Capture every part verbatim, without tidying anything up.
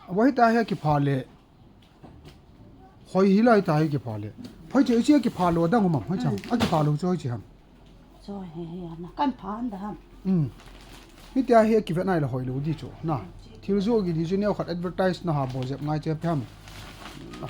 Aboi, hita hi kipha le. Hoi hi lai ta hi kipha le. Hoi che, che kipha lo dang um am, hoi chang. A kipha lo chu hoi che ham. Chu hi hi na kan phan da ham. Hmm. Hitia hi kivet nai le hoi lo di chu. Na. Thil jo gi di chu neo khat advertise na ha bol jep ngai che phem.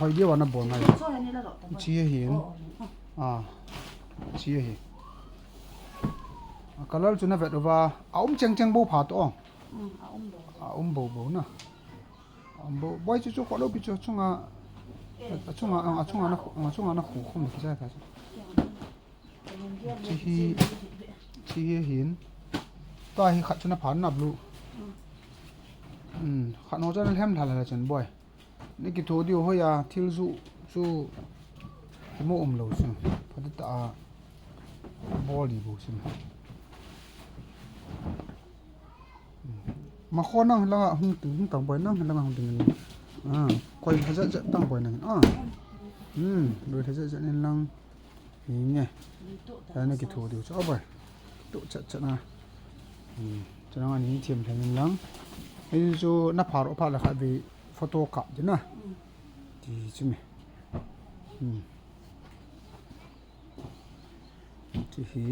Hoi di wa na bol ngai. Chu hi ni la lo ta. Chi hi. Oh, oh, oh. Ah. Chi hi. A color chu na vet uva. A um cheng cheng bo pha to. Hmm, a um bo. A um bo bo na. Bo, boi chu chu kholo pi chu chunga, a chunga, a chunga na, a chunga na khu khum ki cha ta chu. Chi hi, chi hi hin. Ta hi khat chu na phan na blue. Hmm, khat no chu na lhem lha lha chun boi. Ni kitho diu hoi a, thil ju chu hi mo um lo chu. Pha ta a, bol di bo chu. Ma kho nang langa hung tu, hung tang boi nang langa hung ding. Ah, koi ha ja ja tang boi nang. Ah. Hmm, loi ha ja ja nin lang. Ni nge. Ta na kitho diu chu, ah, boi. Tu chat chat na. Hmm. Chu nang ani thiam thiam nin lang. Hei chu na phar o pha la kha bi photo kap di na. Ti chu mi. Hmm. Chi hi.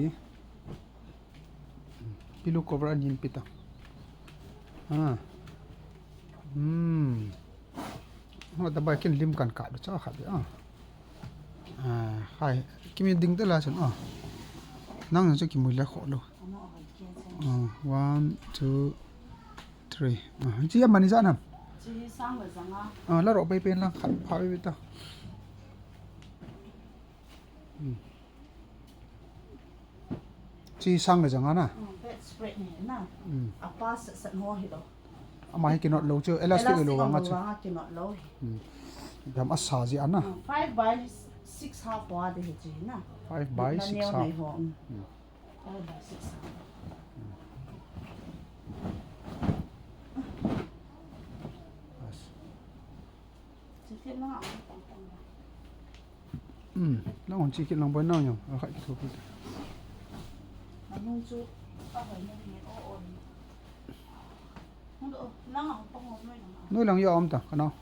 Pillow cover anin pita. Ah. Hmm. Ho ta bai kin lim kan ka do cha kha de ah. Ah, hai. Kimi ding de la chan ah. Nang chu kimui le kho lo. Ah, one, two, three. Ah, chi a mani ja nam. Chi sang le janga. Ah, la ro pai pen lang khat pha pai ta. Hmm. Chi sang le janga na. Hmm, bedspread ni na. Hmm. A pa sat sat ho hi lo. Ama hi kinot lo chu, elastic lo vanga chu. Vanga kinot lo. Hmm. Jam a sa ji ana. Hmm, five by six half wa de hi chi na. Five by six half. Hmm. Five by six half. Yes. Hmm, nang hon chi kit lang boi nang jong, a khat kitho kit. Noi lang jong a um ta, ka nao.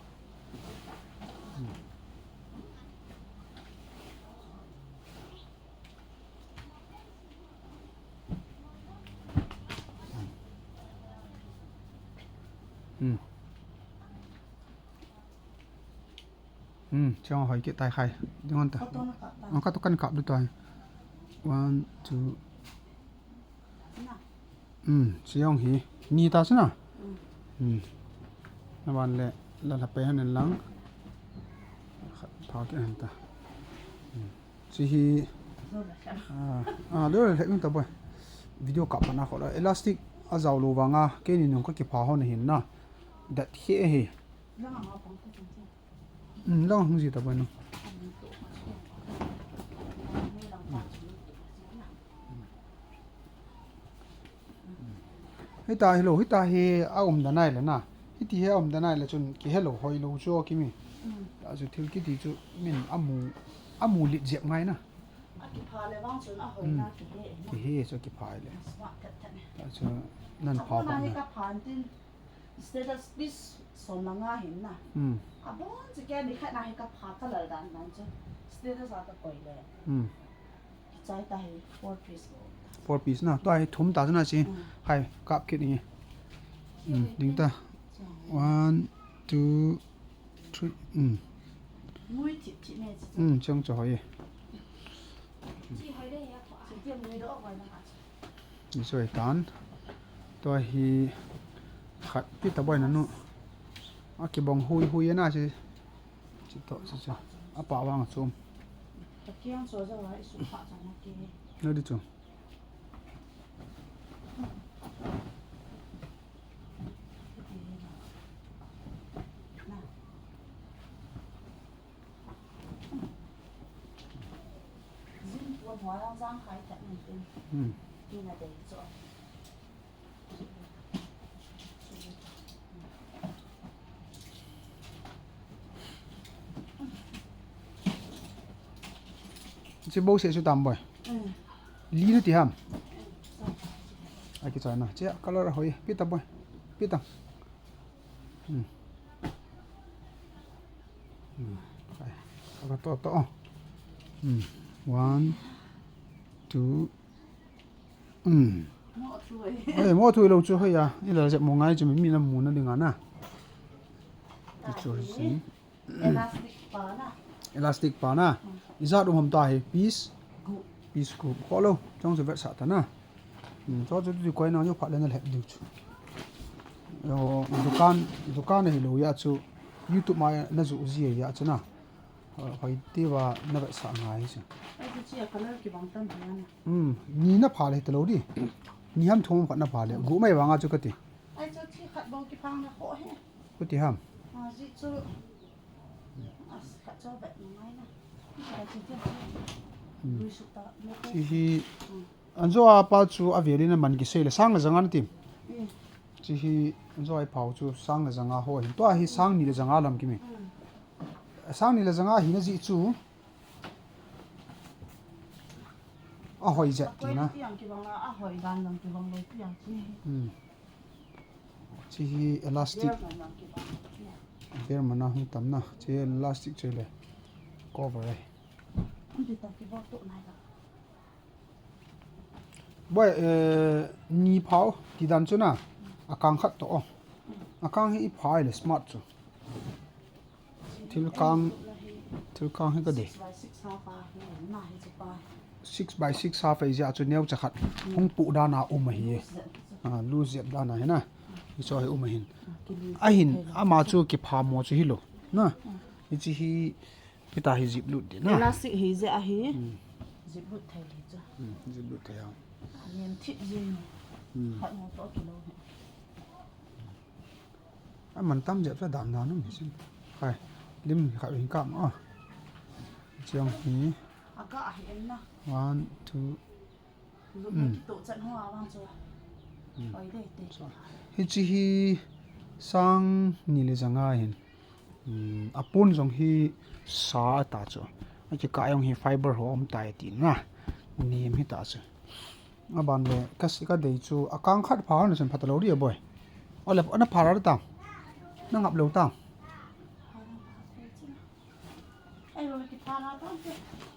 Hmm. Hmm, chong hoi kit tai khai. Ding hon ta. Photo na kap ta. Ang ka to kan kap du tai. One, two. Na. Hmm, chong hi. Ni ta sina. Hmm. Hmm. Na ban le la la pe han lang. Pha ke han ta. Hmm. Chi hi. Ah, ah, lo le hung ta boi. Video kap na kho la. Elastic a jao lo vanga, keini nung ka kipha ho na hin na. Dat he he. Hmm, lang hung ji ta boi no. Hita hi lo, hita hi a um da nai le na. Hiti hi a um da nai le chun kihe lo hoi lo chu kimi. Hmm. Ta chu thil kiti chu min a mu, a mu lit jep ngai na. A kipha le vang chun a hoi na kihe na. Kihe chu kipha le. Smart that that. Ta chu nan pha pa na. Ka phan tin. Status please som la nga hin na. Hmm. A bon chu ke ni khat na hi ka pha ka lal dan dan chu. Status a ka koi le. Hmm. Chai ta hi four piece lo. Four piece na. To hi thum ta na chi. Hmm. Hai kap kit ni. Hmm. Ding ta. One, two, three. Hmm. Mui thip thip me chi. Hmm, chang cho hoi. Chi hoi le ya. Chi ti mui do hoi na. Ni soi tan. Tua hi khat pi ta boi na nu. A kibong hui hui na si. Si to si si. A pa vang a chum. Ka kiang so za wa i su pa cha na ki. Na di chu. Hmm. Chi bo se su tam boi. Hmm. Li nu ti ham. A ki chana. Chi color hoi. Pi ta boi. Pi ta. Hmm. Ka to to. Hmm. One, two. Hmm. Mo thui. Eh, mo thui lou chu hoi a. I la jep mo ngai chu mi, mi na mu na ding a na. Ti chu si. Elastic pa na. Elastic pa na. Hmm. Ijat um ham ta hi piece. Gu. Piece gu. Ko lo. Chong chu vetsah ta na. Hmm, to chu tu koi na yo phat le na lhep diu chu. Yo, dukan, dukan hi lo ya chu. YouTube ma na ju ji ya chu na. Hoi ti va na vetsah ngai chu. Ai chu chi a color kibang tam hi na. Hmm, ni na pha le ta lo di. Ni ham thum khat na pha le. Gu mai vang a chu ka ti. Ai chu chi khat bou kipha na ko he. Ku ti ham. A ji chu. As khat chu vet ngai na. Ai chu chi. Hmm. Lui su ta. Chi hi. Hmm. An jo a pa chu a velin a man kisei le sang le janga na tim. Mm. Chi hi an jo a i pau chu sang le janga ho hin. Tua hi sang ni le janga lam kimi. Mm. Sang ni le janga hi na ji chu. A hoi jet ti na. Tiang kibang a, a hoi dan lam kibang lo tiang chi. Mm. Chi hi elastic. Ber man lam kibang lo tiang. Ber man a hung tam na. Chi elastic chi le. Cover ai. An ti ta kibang to nai la. Boi, eh, ni phau, ti dan chu na, a kang khat to, oh. A kang hi i phai le smart chu. Thil kang, thil kang hi ka de. Six by six half a hi, na hi chu pa. Six by six half a hi ja chu neo cha khat. Hung pu dan a um a hi. Ah, lu zep dan a hi na. Hi chu hi um a hin. A hin, ama chu kipha mo chu hi lo. Na. Hi chi hi Hita hi zip lut di na. Elastic hi je ahi. Hmm. Zip lut thei hi chu. Hmm, zip lut thei ha. Nen thip je ni. Hmm. Khat mo to kilo hi. A man tam je cha dan dan um hi sin. Hai. Lim khat hin kam a. Chiang hi. Aga ahi en na. One, two, Hi chi hi sang ni le janga hin. Hmm, a pon jong hi sa ta chu. A kikah jong hi fiber ho um tai ti na. Nem hi ta chu. A ban le ka si ka dei chu a kang khat pha na sen pha ta lo ri a boi. O le na pha ra ta. Na ngap lo ta.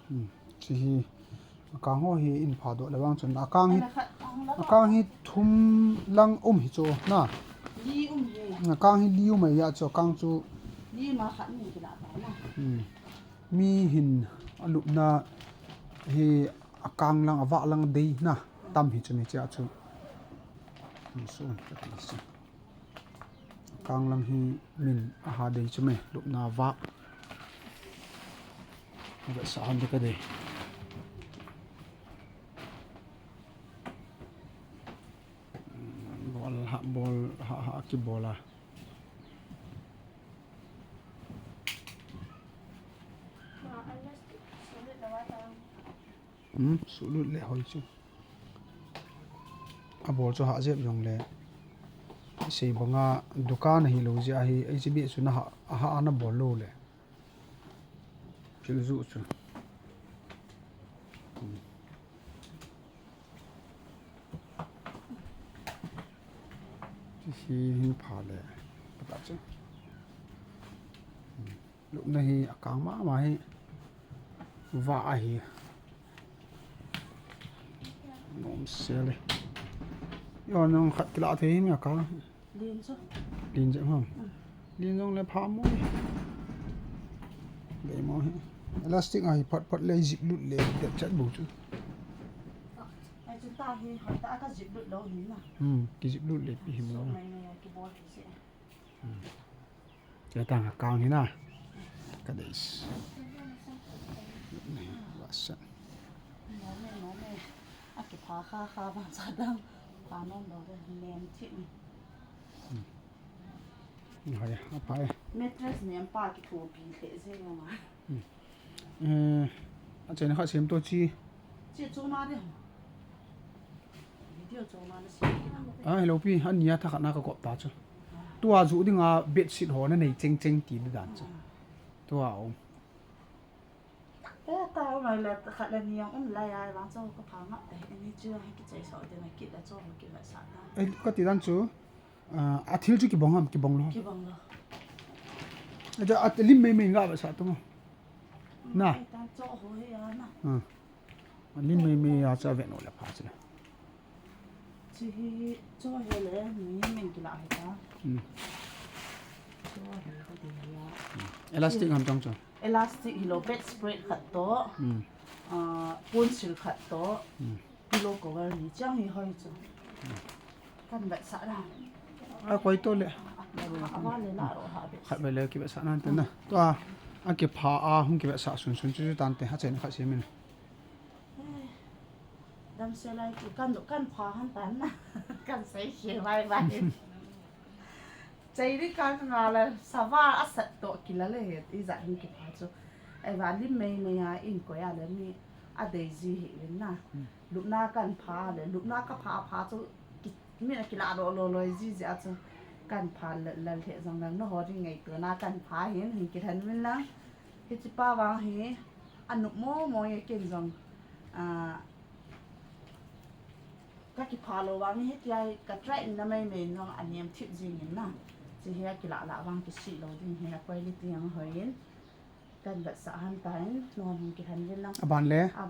Hmm, chi hi, a kang ho hi in pha doh le vang chun, a kang hi, a kang hi thum lang um hi chu, na. Li um hi. A kang hi li um ai ya chu, a kang chu. Li ma khat ni kila ta na. Hmm. Mi hin a lupna hi a kang lang, a vah lang dei na, tam hi chu ni chia chu. Hmm, so, ka ti si. Kang lang hi min a ha dei chu me, lupna vah. Vah sa han de ka dei. Bol ha, bol ha, ha, ki bol a. Hmm, sulut le hoi chu. A bol chu ha jep jong le. Sei banga dukan hi lo jia hi, ei chi bi chu na ha, a ha na bol lo le. Pil ju chu. Hmm. Chi hi hin pha le. Pata chu. Hmm. Lupna hi a kang mama hi. Vah ahi. Nom se le. Yo nong khat kila thei hi mi a kang. Lin chu. Lin je ham. Mm. Lin jong le pha mo. Dei mo hi. Elastic ahi phat phat le zip lut le det chat bu chu. Ai chu ta hi, ha ta ka zip lut lo hi na. Hmm, ki zip lut le pi hi mo. So mai mai ki bol hi se. Hmm. Ka tang a kang hi na. Ka dei. Ni, wa sa. Mo me, mo me. A kipha kha kha ba sa dang. Pa nom lo de nem thi ni. Hmm. Hai, a pa e. Mattress nem pa kithopi le je ma. Hmm. Eh, a chen kha sem to chi. Chi chu ma de. Video chu ma na si. Ah, hello pi, an nia tha khat na ka kop ta chu. Tua ju dinga bedsheet ho na nei cheng cheng ti di dan chu. Tua um. Te ta um lai le khat le ni ang um lai ai vang chu ka pha ngap te. Ni chu ha ki chai so de na ki la chu ki la sa ta. Ai, ka ti dan chu. Ah, a thil chu kibong ham, kibong lo. Kibong lo. Aja, a lim mei mei nga ba sa tu mo. Na. Ai ta cho ho he ya na. Hmm. Lim mei mei a cha ve no le pha cha le. Chi hi cho he le mi min kila he ta. Hmm. Cho he ko de ya. Elastic ham tong cho. Elastic hi lo, bedspread khat to. Hmm. Ah, ponsil khat to. Hmm. Pillow cover ni chang hi hoi chu. Kan vetsah la. A koi to le. Ava le la ro ha be. Khat ve le kivetsah nan te na. Tua, a kipha a hung kivetsah sun sun chu chu tan te ha chen khat simin. Damsel a ki kan, kan pha han tan na. Kan sei khe vai vai. Chei di kan nga le sava a sat to kila le he, ija hin kipha chu. Ai va lim mei mei a in koi a le mi a dei ji hi le na. Hmm. Lupna kan pha le, lupna ka pha pha chu ki, mi na kila lo lo lo ji ji a chu. Kan pha le, le he jong le, no ho ri ngaito na kan pha hin, hin kilhen min lang. Hichi pa vang hi, a nup mo mo ye ken jong. Ah, Ka kipha lo vang hi tia hi ka try na mai mai nong a niam thip jing in na. Chi hi a kila la vang kisi lo ding hi a quality ang hoi in. Kan vetsah han ta in, non hung kihan vin lang. A ban le? A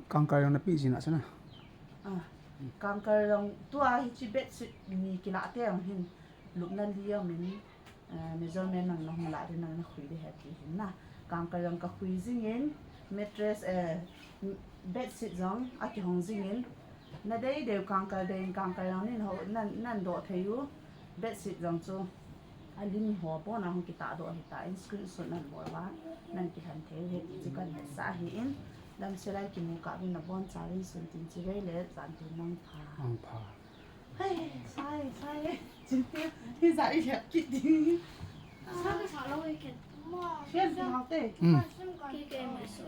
kangkal jong na pi jin a sana. Ah, kangkal jong tua hi chi bedsheet ni kila te ang hin. Lupna li ang min. Ah, measurement nang na hung la di nang na khui di he ti hin na. Kangkal jong ka khui jing in, mattress, eh, bedsheet jong a kihong jing in. Na dei dei kangkal dei in kangkal jong nin ho nan, nan do thei u. Bedsheet jong chu a lim ho po na hung kita do hi ta in screenshot nan bol va. Nan kihan thei u he ti chu kan he sa hi in. Damsel a kimu ka vin na bon cha vin sun tin chi vei le jan tin nang pha. Ang pha. Hai, sai, sai. Chin ti, hi za i hiap kit ding. Sa ka sa lo i ken. Fian ti hau te. Hmm. Ki ke mai so